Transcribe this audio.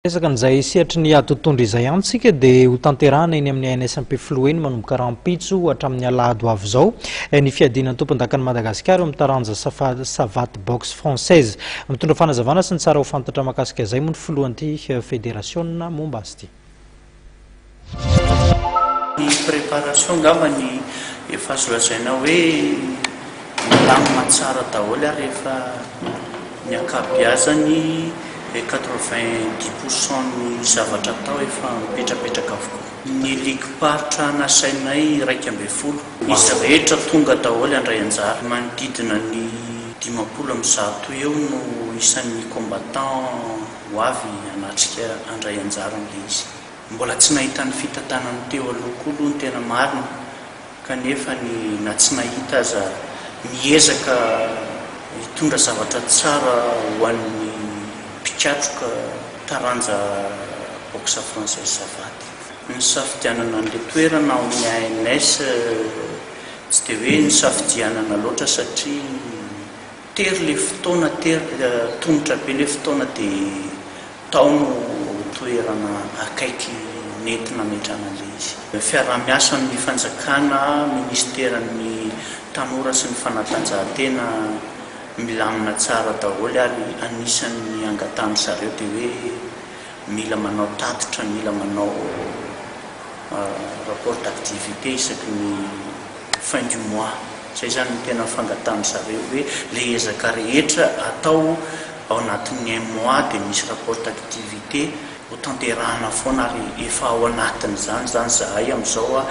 Resaka an'izay sehatry ny ady totohondry izay ihany tsika dia ho tanterahana eny amin'ny ANS Ampefiloha eny manomboka rahampitso hatramin'ny alahady ho avy izao ny fiadiana ny tompondakan'i Madagasikara eo amin'ny taranja savate boxe française. Mitondra fanazavana sy ny tsara ho fantatra mahakasika izay moa ny filohan'ity federasiona momba azy ity. Ny préparation angamba ny efa azo lazaina hoe milamina tsara daholo ary efa ny ankabeazany 90 pour cent ny zavatra atao efa mipetrapetraka avokoa. Ny ligim-paritra nasainay 11 izy rehetra tonga daholo handray anjara. Manodidina ny 150 eo no isan'ny combattant ho avy hanatrika handray anjara amin'ilay izy. Mbola tsy nahita ny fitantanany teo aloha koa aloha ny tena marina, kanefa ny na tsy nahita aza miezaka hitondra zavatra tsara ho an'ny mpikatroka taranja boxe française savate. Nisafidianana an'ilay toerana ao amin'ny ANS tsy dia hoe nisafidianana loatra satria tery ilay fotoana, tery, tomotra be ilay fotoana dia tao no toerana akaiky nety nametrahana an'ilay izy. Fiaraha-miasa amin'ny fanjakana, ministeran'ny tanora sy ny fanatanjahantena milamina tsara daholo ary anisan'ny angatahan-dry zareo dia hoe mila manao tatitra, mila manao rapport d'activité isaky ny fin du mois. Izay izany no tena fangatahan-dry zareo hoe ilay ezaka rehetra atao ao anatin'ny un mois dia misy rapport d'activité ho tanterahana foana ary efa ao anatin'izany izany izahay amin'izao.